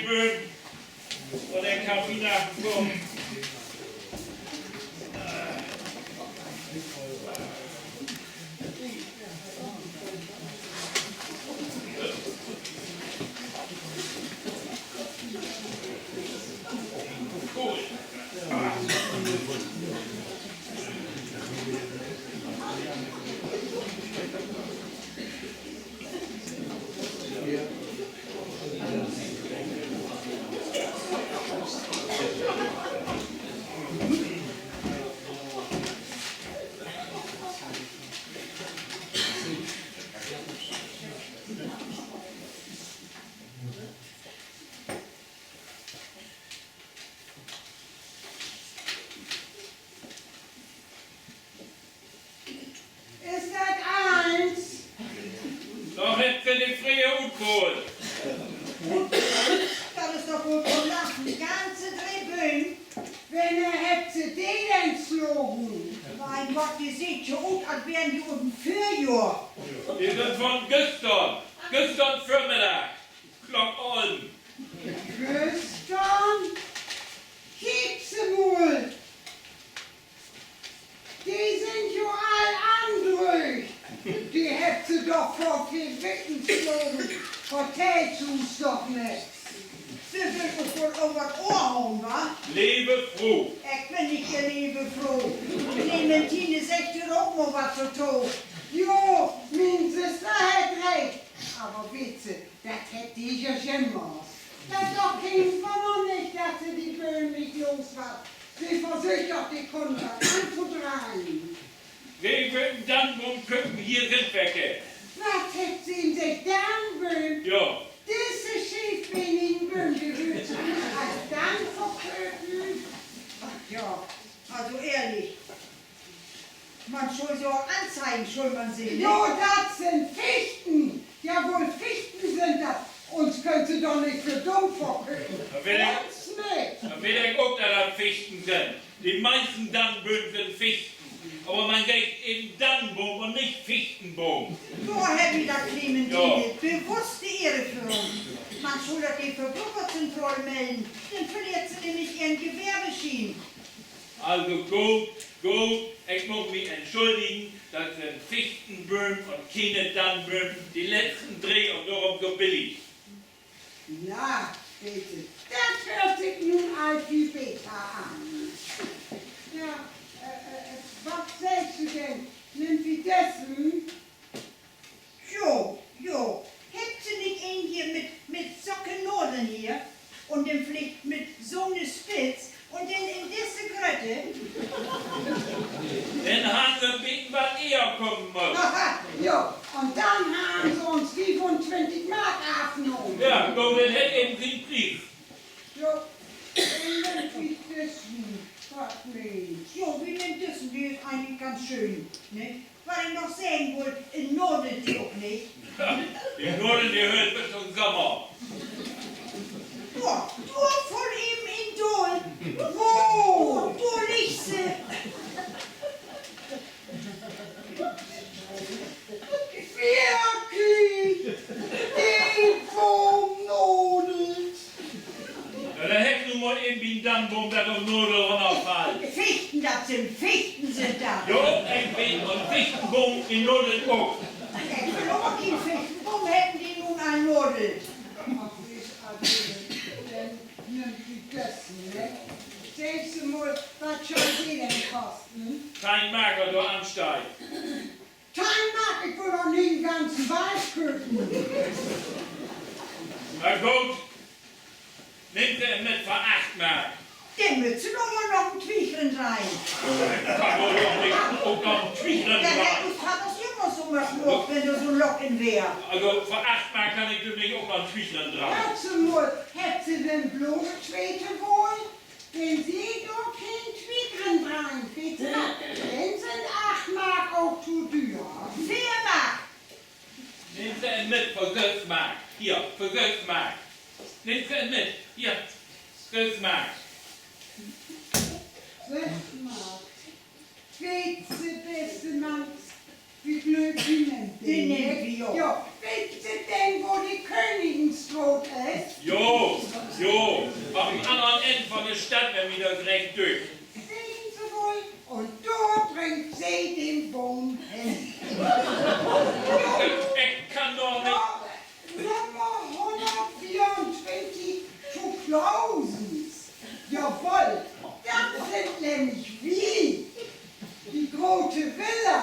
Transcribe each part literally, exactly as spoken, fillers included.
Bööm, wo de Kaffee nachen kummt. Is dat allens? Dor hebbt Se de Freer utkohlt. Dat is doch woll to lachen. Ganze dree Bööm. Wannehr hebbt Se de denn slagen? Mien Gott, de seht jo ut, as weren de ut en Vörjohr. De sünd von güstern. Güstern Vörmiddag. Klock ölven. Güstern? Kiek Se mal! De sünd jo all andröögt. De hebbt Se doch vör veer Weken slagen. Vertellt Se us doch nix. Se wüllt us woll över't Ohr hauen, wa? Leve Fro. Ik bün nich Ehr leve Fro. Clementine, segg du ok mal wat dorto. Jo, mien Süster hett recht. Aver weet Se, dat hett de ja jümmers. Dat is doch keen Wunner nich, dat se de Bööm nich los warrt. Se versöcht doch, de Kunn wat antodreihen. Wi wüllt en Dannboom köpen hier in Wecke. Wat hebbt Se in Sicht, Dannbööm? Ja. Disse scheefbenigen Bööm, de wüllt Se nu as Dann verköpen? Ach ja, also ehrlich. Man schull se ok anzeigen, schull man se, ne? Jo, dat sünd Fichten. Jawoll, Fichten sünd dat. Uns köönt Se doch nich för dumm verköpen. Uns nich. Denn weet ik ok, dat dat Fichten sünd. De meisten Dannbööm sünd Fichten. Aver man seggt even Dannboom un nich Fichtenboom. Dor hett mi dat Clementine bewusst de Ehr för. Man schull dat de Verbrukkerzentraal mellen, denn verleert se nämlich ehren Gewerbeschien. Also goot, goot, ik mutt mi entschulligen, dat sünd Fichtenbööm un kene Dannbööm, de letzten dree, un dorüm so billig. Na, weet Se, dat höört sik nu al veel beter an. Ja, äh, äh, wat seggst du denn? Nehmt wi dessen? Jo, jo. Hebbt Se nich een hier mit, mit socke Nadeln hier? Un denn villicht mit so'ne Spitz un denn in disse Grötte? Denn harrn Se en beten wat eher kamen müsst. Jo, un denn harrn Se uns fiefuntwintig Mark afnahmen. Ja, goot, dat hett even sien Pries. Jo, un denn nehmt wi dissen, wat meenst? Jo, wi nehmt dissen, de is egentlich ganz schöön, ne? Wat ik noch seggen wull, en Nadel, de ok nich. De Nadel, de höllt bit to'n Sommer. Dor, dor, vull even in daal. Wo? Dor, dor liggt se. Wirklich? De Boomnadels? Ja, dor hett nu mal een bi'n Dannboom, dat dor Nadel runnerfallt. Fichten, dat sünd Fichten, sünd dat. Jo, ik weet, un Fichtenboom, de nadelt ok. Ik will ok keen Fichtenboom hebben, de nu al nadelt. Ach, is denn, nehmt wi dessen, ne? Seggt Se mal, wat schall de denn kosten? Teihn Mark, wat dor ansteiht. Teihn Mark, ik will doch nich en ganzen Wald köpen. Na goot, nehmt Se em mit för acht Mark. Denn mööt Se aver noch en Twieg rindreihen. Ik kann doch nich ok noch en Twieg rindreihen. Dat hett us Vadder jümmers so maakt, wenn dor so'n Lock in weer. Also, för acht Mark kann ik doch nich ok noch en Twieg rindreihen. Höört Se mal, hebbt Se denn bloots twee to wahlen? Wenn Se dor keen Twieg rindreihen, weet Se wat, denn sünd acht Mark ok to düer. Veer Mark. Nehmt Se em mit för söss Mark. Hier, för söss Mark. Nehmt Se em mit. Hier, söss Mark. Söss Mark. Weet Se, beste Mann, Wi glöövt, wi nehmt den, ne? Ja, weet Se denn, wo de Königinstraat is? Jo, jo, op'n annern Enn von de Stadt, wenn mi dat recht dücht. Sehn Se woll, un dor bringt Se den Boom hen. Ik kann doch nich. Nummer hunnertveeruntwintig to Clausens. Jawoll, dat sünd nämlich wi. De grote Villa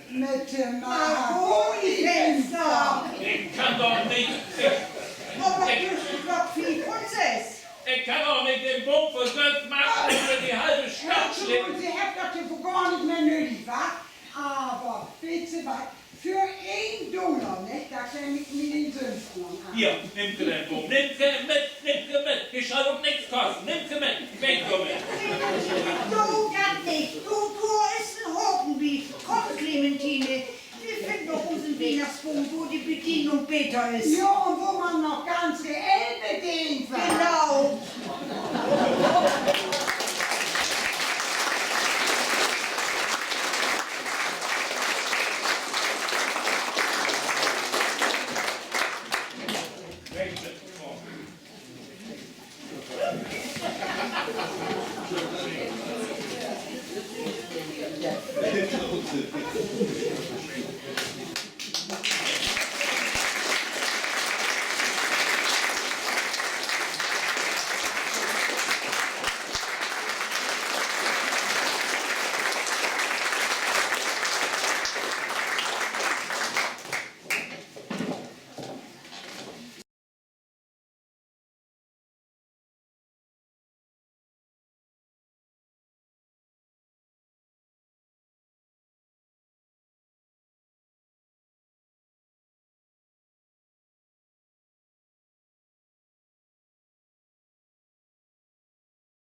mit de Mahagonifinster. Ik kann doch nich, ik, aver ik, twüschen Klock fief un söss. Ik kann doch nich den Boom för söss Mark över de halve Stadt slippen. Se hebbt dat ja woll gor nich mehr nödig, wa? Aver weet Se wat? För een Dollar, ne, dor klemm ik mi den Söhnsten an. Hier, nehmt Se den Boom. Nehmt Se mit, nehmt Se mit. De schall ok nix kosten. Nehmt Se mit. Weg dormit. Do, dat nich. Do, dor is en Haken bi. Kumm, Klementine, wi finnt doch unsen Wiehnachtsboom, wo de Bedienung beter is. Ja, un wo man noch ganz reell bedient warrt. Genau.